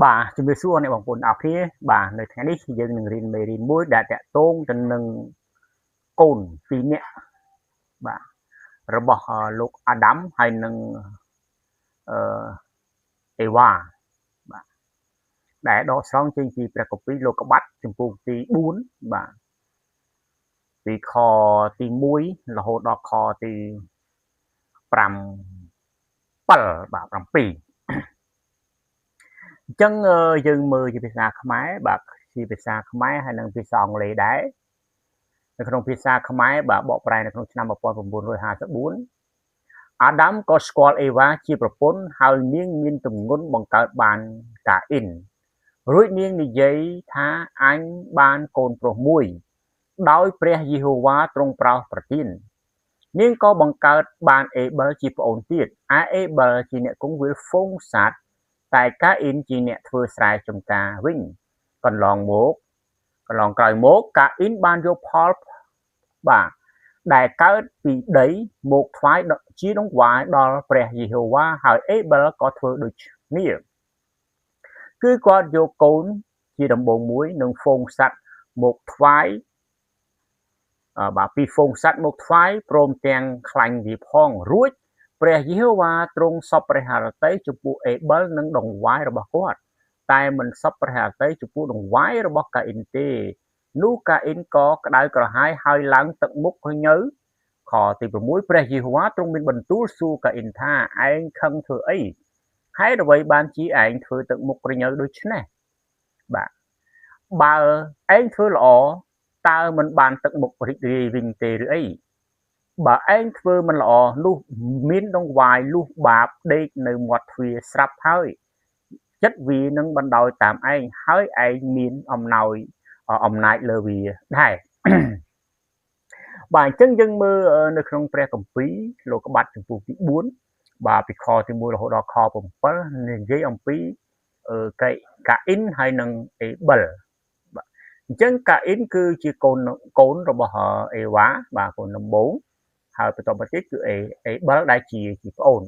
បាទជំរាបសួរអ្នកបងប្អូនអរគ្នាបាទនៅថ្ងៃនេះយើងនឹងរៀនមេរៀនមួយដែលតាក់ទងទៅនឹងកូនពីរនាក់បាទរបស់លោកអាដាមហើយនឹងអឺអេវ៉ាបាទដែលដកស្រង់ចេញពីព្រះគម្ពីរលោកុប្បត្តិជំពូកទី4បាទពីខទី1រហូតដល់ខទី7បាទ7អញ្ចឹងយើងមើលជាភាសាខ្មែរបាទជាភាសាខ្មែរហើយនិងភាសាអង់គ្លេសដែរនៅក្នុងភាសាខ្មែរបាទបកប្រែនៅក្នុងឆ្នាំ1954អាដាមក៏ស្គាល់អេវ៉ាជាប្រពន្ធហើយនាងមានទម្ងន់បង្កើតបានកាអ៊ីនរួចនាងនិយាយថាអញបានកូនប្រុសមួយដោយព្រះយេហូវ៉ាទ្រង់ប្រោសប្រទាននាងក៏បង្កើតបានអេបិលជាប្អូនទៀតឯអេបិលជាអ្នកគង្វាលហ្វូងសត្វតែកាអ៊ីនជាអ្នកធ្វើស្រែចម្ការវិញកន្លងមកកន្លងក្រោយមកកាអ៊ីនបានយកផលបាទដែលកើតពីដីមកថ្វាយជាដង្វាយដល់ព្រះយេហូវ៉ាហើយអេបិលក៏ធ្វើដូចគ្នាគឺគាត់យកកូនជាដំបងមួយនិងហ្វូងសត្វមកថ្វាយបាទពីហ្វូងសត្វមកថ្វាយព្រមទាំងខ្លាញ់វាផងរួចព្រះយេហូវ៉ាទ្រង់សពព្រះハរតីចំពោះអេបិលនិងដង្វាយរបស់គាត់តែមិនសពព្រះハរតីចំពោះដង្វាយរបស់កាអ៊ីនទេនោះកាអ៊ីនក៏ក្តៅក្រហាយហើយឡើងទឹកមុខញើខទី6ព្រះយេហូវ៉ាទ្រង់មានបន្ទូលសួរកាអ៊ីនថាឯងខឹងធ្វើអីហេតុអ្វីបានជាឯងធ្វើទឹកមុខក្រញើដូច្នេះបាទបើឯងធ្វើល្អតើមិនបានទឹកមុខរីករាយវិញទេឬអីបើឯងធ្វើមិនល្អនោះមានដង្វាយលុះបាបដេកនៅមាត់ទ្វារស្រាប់ហើយចិត្តវានឹងបណ្ដោយតាមឯងហើយឯងមានអំណោយអំណាចលើវាដែរបាទអញ្ចឹងយើងមើលនៅក្នុងព្រះគម្ពីរលោកុប្បត្តិជំពូកទី4បាទពីខទី1រហូតដល់ខ7និយាយអំពីកាអ៊ីនហើយនិងអេបិលបាទអញ្ចឹងកាអ៊ីនគឺជាកូនកូនរបស់អេវ៉ាបាទកូនដំបូងហើយបន្តមកទៀតគឺអេបិលដែលជាជាប្អូន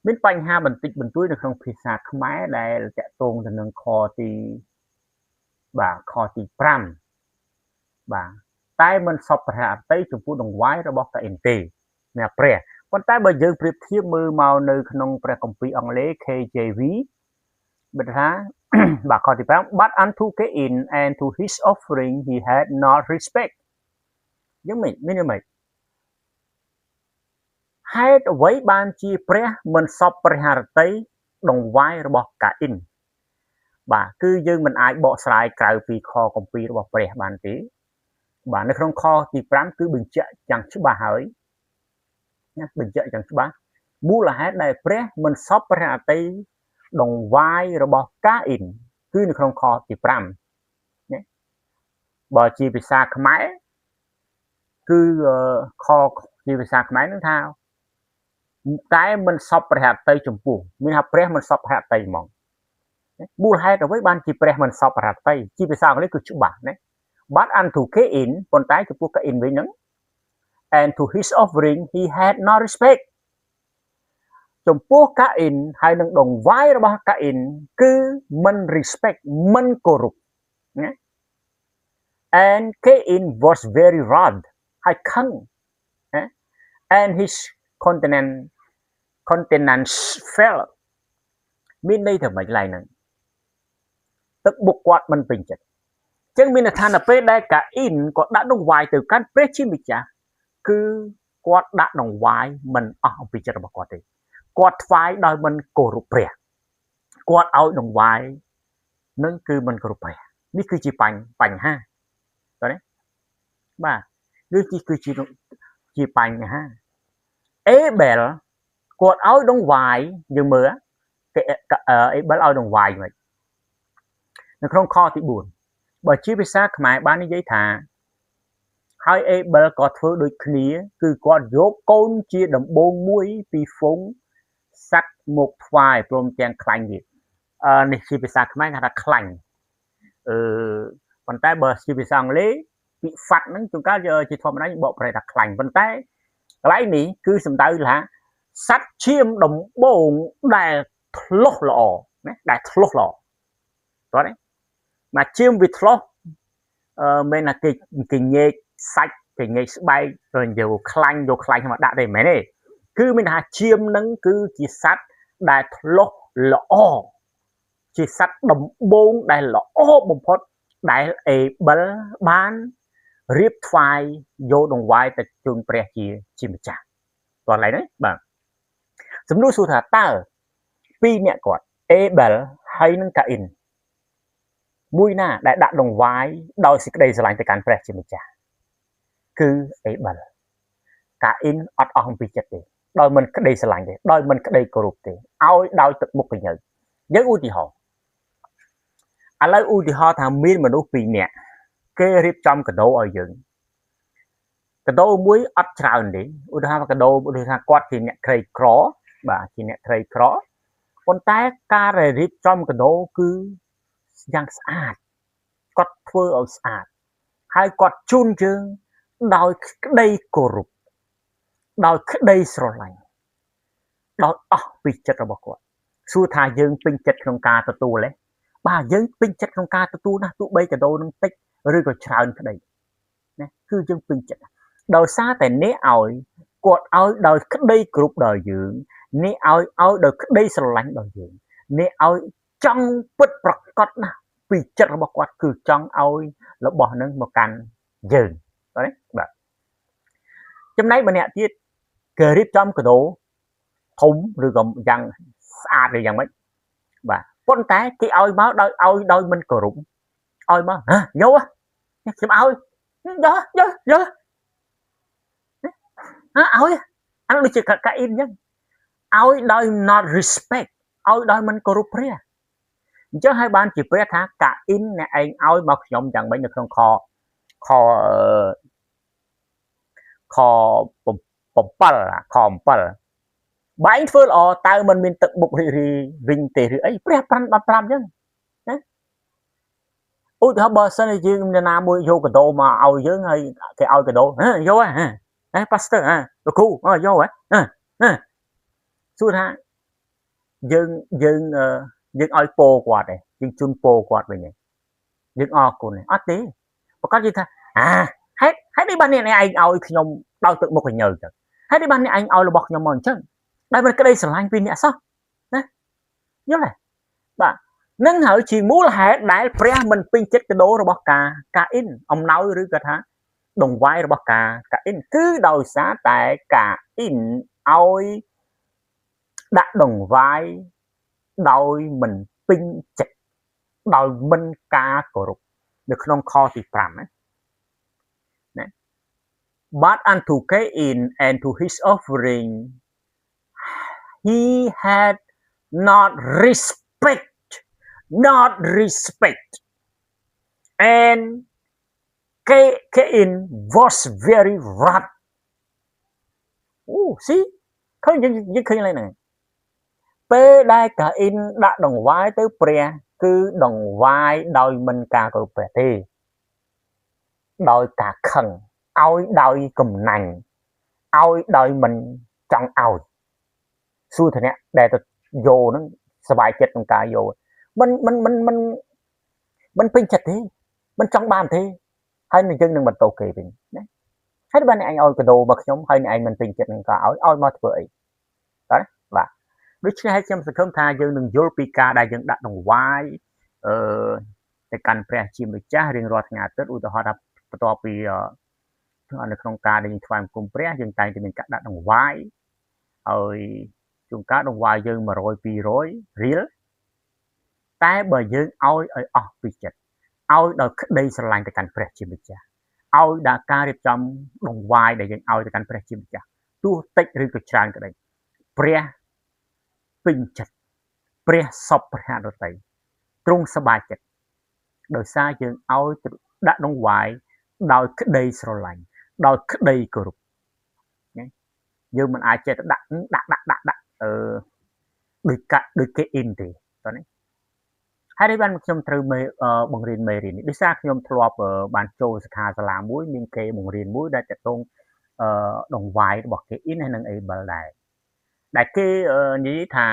មានបញ្ហាបន្តិចបន្តួចនៅក្នុងភាសាខ្មែរដែលតាក់ទងទៅនឹងខទីបាទខទី5បាទតែមិនសពព្រះអតីចំពោះដង្វាយរបស់កាអ៊ីនទេណាព្រះប៉ុន្តែបើយើងប្រៀបធៀបមើលមកនៅក្នុងព្រះគម្ពីរអង់គ្លេស KJV បើថាបាទខទី5 But unto Cain and to his offering he had not respect យ៉ាងម៉េចមានយ៉ាងម៉េចហេតុអ្វីបានជាព្រះមិនសពព្រះハរតីដង្វាយរបស់កាអ៊ីនបាទគឺយើងមិនអាចបកស្រាយក្រៅពីខគម្ពីររបស់ព្រះបានទេបាទនៅក្នុងខទី5គឺបញ្ជាក់យ៉ាងច្បាស់ហើយណាបញ្ជាក់យ៉ាងច្បាស់មូលហេតុដែលព្រះមិនសពព្រះអតីដង្វាយរបស់កាអ៊ីនគឺនៅក្នុងខទី5ណាបើជាភាសាខ្មែរគឺខជាភាសាខ្មែរនឹងថាតែមិនសពព្រះអតីចំពោះមានថាព្រះមិនសពព្រះអតីហ្មងមូលហេតុអ្វីបានជាព្រះមិនសពព្រះអតីជាភាសាអង់គ្លេសគឺច្បាស់ណា But unto Cain ប៉ុន្តែចំពោះកាអ៊ីនវិញហ្នឹង and to his offering he had no respect ចំពោះកាអ៊ីនហើយនឹងដង្វាយរបស់កាអ៊ីនគឺមិន respect មិនគោរពណា And Cain was very wroth ហើយខឹងណា and his countenance fell មានន័យថាម៉េចឡើយហ្នឹងទឹកមុខគាត់មិនពេញចិត្តចឹងមានន័យថានៅពេលដែលកាអ៊ីនគាត់ដាក់ដង្វាយទៅកាន់ព្រះជាម្ចាស់គឺគាត់ដាក់ដង្វាយមិនអស់អំពីចិត្តរបស់គាត់ទេគាត់ថ្វាយដោយមិនគោរពព្រះគាត់ឲ្យដង្វាយនឹងគឺមិនគោរពព្រះនេះគឺជាបញ្បញ្ហាតើទេបាទនេះគឺជាជាបញ្ហាអេបែលគាត់ឲ្យដង្វាយយើងមើលគេអេបែលឲ្យដង្វាយមិននៅក្នុងខទី4បើជាភាសាខ្មែរបាននិយាយថាហើយអេបែលក៏ធ្វើដូចគ្នាគឺគាត់យកកូនជាដំបូងមួយពីហ្វូងសត្វមកថ្វាយព្រមទាំងខ្លាញ់ទៀតអឺនេះជាភាសាខ្មែរគេថាខ្លាញ់អឺប៉ុន្តែបើជាភាសាអង់គ្លេសពាក្យ fat ហ្នឹងជួនកាលជាធម្មតាយើងបកប្រែថាខ្លាញ់ប៉ុន្តែកន្លែងនេះគឺសំដៅថាសត្វឈាមដំបូងដែលធ្លុះល្អ ណាដែលឆ្លោះល្អតោះនេះមកជាមវាឆ្លោះអឺមិនណាគេគេញែកសាច់គេញែកស្បែកទៅយកខ្លាញ់យកខ្លាញ់មកដាក់ទេមិនមែនទេគឺមានថាជាមនឹងគឺជាសត្វដែលឆ្លោះល្អជាសត្វដំបូងដែលល្អបំផុតដែលអេបិលបានរៀបថ្វាយយកដង្វាយទៅជូនព្រះជាជាម្ចាស់តោះឡើយនេះបាទសំណួរសួរថាតើពីរអ្នកគាត់អេបិលហើយនិងកាអ៊ីនមួយណាដែលដាក់ដង្វាយដោយសេចក្តីស្រឡាញ់ទៅកាន់ព្រះជាម្ចាស់គឺអេបិលកាអ៊ីនអត់អស់អំពីចិត្តទេដោយមិនក្តីស្រឡាញ់ទេដោយមិនក្តីគោរពទេឲ្យដោយទឹកមុខកញើយើងឧទាហរណ៍ឥឡូវឧទាហរណ៍ថាមានមនុស្សពីរនាក់គេរៀបចំកដោឲ្យយើងកដោមួយអត់ច្រើនទេឧទាហរណ៍កដោឧទាហរណ៍ថាគាត់ជាអ្នកក្រីក្របាទជាអ្នកក្រីក្រប៉ុន្តែការរៀបចំកដោគឺយ៉ាងស្អាតគាត់ធ្វើឲ្យស្អាតហើយគាត់ជូនយើងដោយក្តីគោរពដោយក្តីស្រឡាញ់ដោយអស់ពីចិត្តរបស់គាត់សួរថាយើងពេញចិត្តក្នុងការទទួលទេបាទយើងពេញចិត្តក្នុងការទទួលណាស់ទោះបីកដោនឹងតិចឬក៏ច្រើនក្តីណាគឺយើងពេញចិត្តដោយសារតែអ្នកឲ្យគាត់ឲ្យដោយក្តីគោរពដល់យើងអ្នកឲ្យឲ្យដោយក្តីស្រឡាញ់ដល់យើងអ្នកឲ្យចង់ពិតប្រកបណាស់ពីចិត្តរបស់គាត់គឺចង់ឲ្យរបស់នឹងមកកាន់យើងបាទបាទចំណែកម្នាក់ទៀតគេរៀបចំកដោធំឬក៏យ៉ាងស្អាតឬយ៉ាងម៉េចបាទប៉ុន្តែគេឲ្យមកដោយឲ្យដោយមិនគោរពឲ្យមកហ៎យកខ្ញុំឲ្យយកយកយកហ៎ឲ្យអានោះដូចជាកាអ៊ីនអញ្ចឹងឲ្យដោយ not respect ឲ្យដោយមិនគោរពព្រះអញ្ចឹងហើយបានជាព្រះថាកាអ៊ីនអ្នកឯងឲ្យមកខ្ញុំយ៉ាងម៉េចនៅក្នុងខខខ7ខ7បើឯងធ្វើល្អតើមិនមានទឹកមុខរីករាយវិញទេឬអីព្រះប្រាំដល់5អញ្ចឹងណាឧទាហរណ៍បើសិនជាយើងនរណាមួយយកកដោមកឲ្យយើងហើយគេឲ្យកដោយកហ៎ហ៎ Pastor ហ៎លោកគ្រូយកហ៎ហ៎សួរថាយើងយើងយើងឲ្យពោគាត់ទេយើងជូនពោគាត់វិញទេយើងអរគុណទេអត់ទេប្រកាសជាថាអាហេតុហេតុនេះបានអ្នកឯងឲ្យខ្ញុំដោយទឹកមុខកញើចឹងហេតុនេះបានអ្នកឯងឲ្យរបស់ខ្ញុំមកអញ្ចឹងដែលមិនក្តីស្រឡាញ់ពីអ្នកសោះណាយល់ទេបាទនឹងហើយជាមូលហេតុដែលព្រះមិនពេញចិត្តកដោរបស់កាកាអ៊ីនអំណោយឬក៏ថាដង្វាយរបស់កាកាអ៊ីនគឺដោយសារតែកាអ៊ីនឲ្យដាក់ដង្វាយដោយមិនពេញចិត្តដោយមិនការគោរពនៅក្នុងខទី5ណាណា But unto Cain and to his offering he had not respect, not respect, and Cain was very wrath. អូស៊ីឃើញយើងយើងឃើញឡើយហ្នឹងពេលដែលកាអ៊ីនដាក់ដង្វាយទៅព្រះគឺដង្វាយដោយមិនការគោរពព្រះទេដោយការខឹងឲ្យដោយកំណាញ់ឲ្យដោយមិនចង់ឲ្យសួរថាអ្នកដែលទៅយោហ្នឹងសบายចិត្តក្នុងការយោមិនមិនមិនមិនមិនពេញចិត្តទេមិនចង់បានទេហើយនឹងយើងនឹងបន្តគេវិញណាហើយបានអ្នកឯងឲ្យកដោមកខ្ញុំហើយអ្នកឯងមិនពេញចិត្តនឹងក៏ឲ្យឲ្យមកធ្វើអីបាទបាទដូច្នេះហើយខ្ញុំសង្ឃឹមថាយើងនឹងយល់ពីការដែលយើងដាក់ដង្វាយអឺទៅកាន់ព្រះជាម្ចាស់រៀងរាល់ថ្ងៃអាទិត្យឧទាហរណ៍ថាបន្ទាប់ពីនៅក្នុងការដែលយើងថ្វាយបង្គំព្រះយើងតែងតែមានការដាក់ដង្វាយហើយជួនកាលដង្វាយយើង100 200រៀលតែបើយើងឲ្យឲ្យអស់ពីចិត្តឲ្យដោយក្តីស្រឡាញ់ទៅកាន់ព្រះជាម្ចាស់ឲ្យដល់ការរៀបចំដង្វាយដែលយើងឲ្យទៅកាន់ព្រះជាម្ចាស់ទោះតិចឬក៏ច្រើនក្តីព្រះពេញចិត្តព្រះសពព្រះហឫទ័យទ្រង់សប្បាយចិត្តដោយសារយើងឲ្យដាក់ដង្វាយដោយក្តីស្រឡាញ់ដោយក្តីគោរពណាយើងមិនអាចចេះតែដាក់ដាក់ដាក់ដាក់ដាក់អឺដោយកាក់ដោយគេអ៊ីនទេតោះនេះហើយនេះបានខ្ញុំត្រូវមេបង្រៀនមេរៀននេះដោយសារខ្ញុំធ្លាប់បានចូលសិក្ខាសាលាមួយមានគេបង្រៀនមួយដែលតកតងអឺដង្វាយរបស់គេអ៊ីនហើយនិងអេបិលដែរ ដែលគេនិយាយថា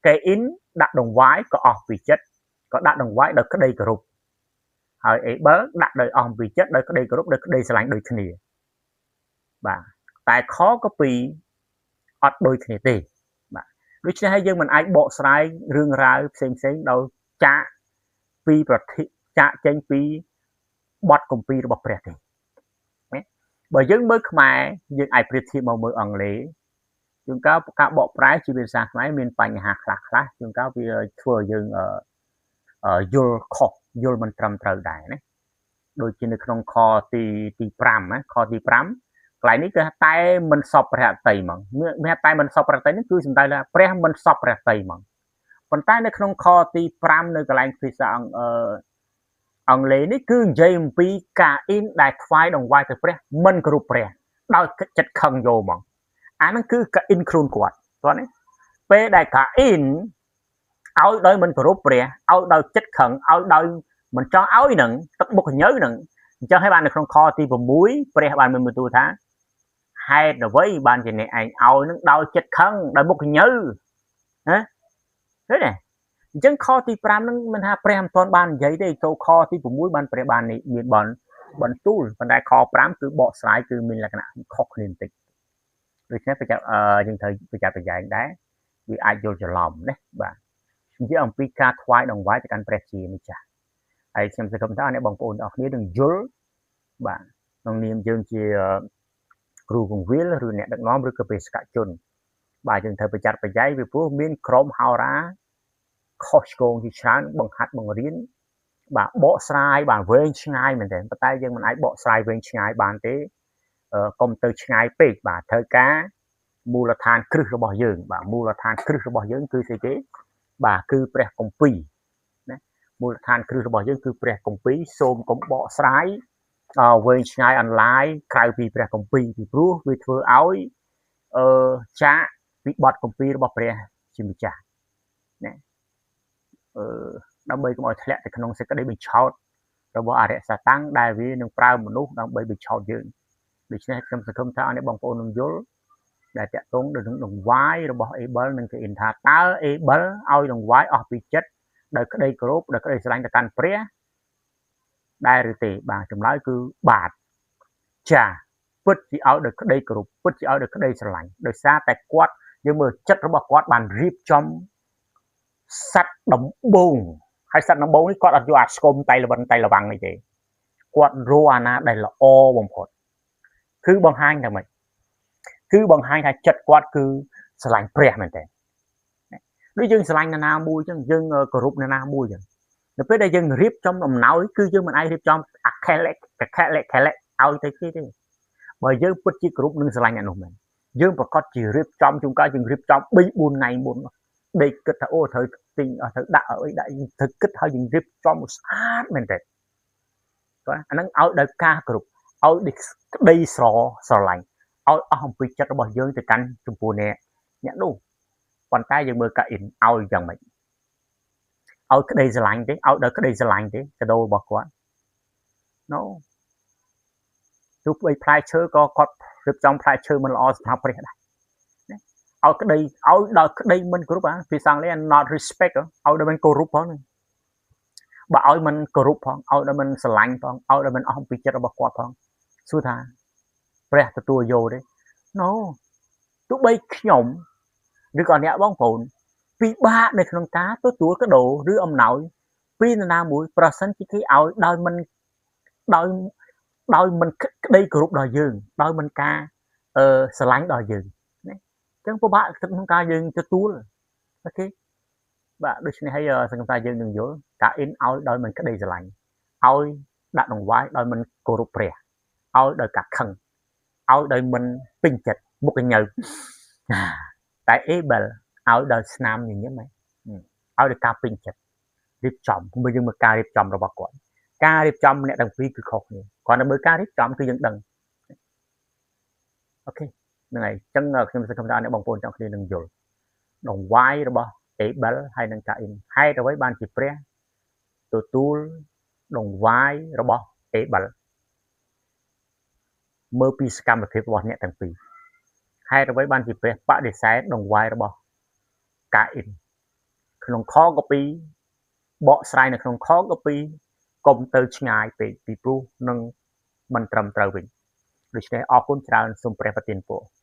កេអ៊ីនដាក់ដង្វាយក៏អស់ពីចិត្តក៏ដាក់ដង្វាយដោយក្តីគោរពហើយអេបិលដាក់ដោយអស់ពីចិត្តដោយក្តីគោរពដោយក្តីស្រឡាញ់ដូចគ្នាបាទតែខក៏ពីអត់ដូចគ្នាទេបាទដូច្នេះហើយយើងមិនអាចបកស្រាយរឿងរ៉ាវផ្សេងផ្សេងដោយចាកពីប្រតិចាកចេញពីបទគម្ពីររបស់ព្រះទេណាបើយើងមើលខ្មែរយើងអាចប្រៀបធៀបមកមើលអង់គ្លេសជួនកាលការបកប្រែជាភាសាខ្មែរមានបញ្ហាខ្លះខ្លះជួនកាលវាធ្វើឲ្យយើងយល់ខុសយល់មិនត្រឹមត្រូវដែរណាដូចជានៅក្នុងខទី5ណាខទី5កន្លែងនេះគឺតែមិនសពព្រះអតីហ្មងមានតែមិនសពព្រះអតីនេះគឺសំដៅថាព្រះមិនសពព្រះអតីហ្មងប៉ុន្តែនៅក្នុងខទី5នៅកន្លែងភាសាអង់គ្លេសនេះគឺនិយាយអំពីកាអ៊ីនដែលថ្វាយដង្វាយទៅព្រះមិនគោរពព្រះដោយចិត្តខឹងយកហ្មងអាហ្នឹងគឺកាអ៊ីនខ្លួនគាត់គាត់នេះពេលដែលកាអ៊ីនឲ្យដោយមិនគោរពព្រះឲ្យដោយចិត្តខឹងឲ្យដោយមិនចង់ឲ្យនឹងទឹកមុខញើនឹងអញ្ចឹងហើយបាននៅក្នុងខទី6ព្រះបានមានបន្ទូលថាហេតុអ្វីបានជាអ្នកឯងឲ្យនឹងដោយចិត្តខឹងដោយមុខញើណាឃើញទេអញ្ចឹងខទី5ហ្នឹងមិនថាព្រះមិនទាន់បាននិយាយទេចូលខទី6បានព្រះបាននេះមានបន្ទូលប៉ុន្តែខ5គឺបកស្រាយគឺមានលក្ខណៈខុសគ្នាបន្តិចដូច្នេះប្រចាំយើងត្រូវប្រយ័ត្នប្រយែងដែរវាអាចយល់ច្រឡំណាបាទនិយាយអំពីការថ្វាយដង្វាយទៅកាន់ព្រះជាម្ចាស់ហើយខ្ញុំសង្ឃឹមថាអ្នកបងប្អូនទាំងអស់គ្នានឹងយល់បាទក្នុងនាមយើងជាគ្រូគង្វាលឬអ្នកដឹកនាំឬក៏បេសកជនបាទយើងត្រូវប្រយ័ត្នប្រយែងពីព្រោះមានក្រុមហោរាខុសឆ្គងជាច្រើនបង្ហាត់បង្រៀនបាទបកស្រាយបាទវែងឆ្ងាយមែនទែនប៉ុន្តែយើងមិនអាចបកស្រាយវែងឆ្ងាយបានទេកុំទៅឆ្ងាយពេកបាទត្រូវការមូលដ្ឋានគ្រឹះរបស់យើងបាទមូលដ្ឋានគ្រឹះរបស់យើងគឺស្អីគេបាទគឺព្រះគម្ពីរណាមូលដ្ឋានគ្រឹះរបស់យើងគឺព្រះគម្ពីរសូមកុំបកស្រាយវែងឆ្ងាយអនឡាញក្រៅពីព្រះគម្ពីរពីព្រោះវាធ្វើឲ្យចាកពីបទគម្ពីររបស់ព្រះជាម្ចាស់ណាដើម្បីកុំឲ្យធ្លាក់ទៅក្នុងសេចក្តីបញ្ឆោតរបស់អរិយសាតាំងដែលវានឹងប្រើមនុស្សដើម្បីបញ្ឆោតយើងដូច្នេះខ្ញុំសង្ឃឹមថាអ្នកបងប្អូននឹងយល់ដែលតាក់ទងទៅនឹងដង្វាយរបស់អេបិលនិងកេអ៊ីនថាតើអេបិលឲ្យដង្វាយអស់ពីចិត្តដោយក្តីគោរពដោយក្តីស្រឡាញ់ទៅកាន់ព្រះដែរឬទេបាទចម្លើយគឺបាទចាពិតជាឲ្យដោយក្តីគោរពពិតជាឲ្យដោយក្តីស្រឡាញ់ដោយសារតែគាត់យើងមើលចិត្តរបស់គាត់បានរៀបចំសត្វដំបូងហើយសត្វដំបូងនេះគាត់អត់យកអាស្គមតៃល្វិនតៃល្វាំងនេះទេគាត់រកអាណាដែលល្អបំផុតគឺបង្ហាញថាម៉េចគឺបង្ហាញថាចិត្តគាត់គឺស្រឡាញ់ព្រះមែនតើដូចយើងស្រឡាញ់នរណាមួយចឹងយើងគោរពនរណាមួយចឹងនៅពេលដែលយើងរៀបចំអំណោយគឺយើងមិនអាចរៀបចំអាខេលខេលខេលឲ្យទៅគេទេបើយើងពិតជាគោរពនិងស្រឡាញ់អ្នកនោះមែនយើងប្រកាសជារៀបចំជួនកាលយើងរៀបចំ3 4ថ្ងៃមុនដេកគិតថាអូត្រូវទិញត្រូវដាក់អីដាក់ត្រូវគិតហើយយើងរៀបចំស្អាតមែនទេបាទអាហ្នឹងឲ្យដោយការគោរពឲ្យដោយក្តីស្រឡាញ់ឲ្យអស់អំពីចិត្តរបស់យើងទៅកាន់ចំពោះអ្នកនោះប៉ុន្តែយើងមើលកាអ៊ីនឲ្យយ៉ាងម៉េចឲ្យក្តីស្រឡាញ់ទេឲ្យដោយក្តីស្រឡាញ់ទេកដោរបស់គាត់ No ទោះបីផ្លែឈើក៏គាត់រៀបចំផ្លែឈើមិនល្អសម្រាប់ព្រះដែរណាឲ្យក្តីឲ្យដល់ក្តីមិនគោរពភាសាអង់គ្លេស not respect ឲ្យដល់មិនគោរពផងបើឲ្យមិនគោរពផងឲ្យដល់មិនស្រឡាញ់ផងឲ្យដល់មិនអស់ពីចិត្តរបស់គាត់ផងសួរថាព្រះទទួលយកទេ No ទោះបីខ្ញុំឬក៏អ្នកបងប្អូនពិបាកនៅក្នុងការទទួលកដោឬអំណោយពីនរណាមួយប្រសិនជាគេឲ្យដោយមិនដោយមិនក្តីគោរពដល់យើងដោយមិនការស្រឡាញ់ដល់យើងណាអញ្ចឹងពិបាកក្នុងការយើងទទួលអូខេបាទដូច្នេះហើយសង្ឃឹមថាយើងនឹងយល់ការអ៊ីនឲ្យដោយមិនក្តីស្រឡាញ់ឲ្យដាក់ដង្វាយដោយមិនគោរពព្រះឲ្យដោយការខឹងឲ្យដោយមិនពេញចិត្តមុខញើតែអេបិលឲ្យដោយស្នាមញញឹមឲ្យដោយការពេញចិត្តរៀបចំមើលយើងមើលការរៀបចំរបស់គាត់ការរៀបចំអ្នកទាំងពីរគឺខុសគ្នាគ្រាន់តែមើលការរៀបចំគឺយើងដឹងអូខេហ្នឹងហើយអញ្ចឹងខ្ញុំសង្ឃឹមថាអ្នកបងប្អូនទាំងគ្នានឹងយល់ដង្វាយរបស់អេបិលហើយនិងកាអ៊ីនហេតុអ្វីបានជាព្រះទទួលដង្វាយរបស់អេបិលមើលពីសកម្មភាពរបស់អ្នកទាំងពីរ ហេតុអ្វីបានជាព្រះបដិសេធដង្វាយរបស់កាអ៊ីនក្នុងខកពីបកស្រាយនៅក្នុងខកពីកុំទៅឆ្ងាយពេកពីព្រោះនឹងមិនត្រឹមត្រូវវិញដូច្នេះអរគុណច្រើនសូមព្រះប្រទានពរ។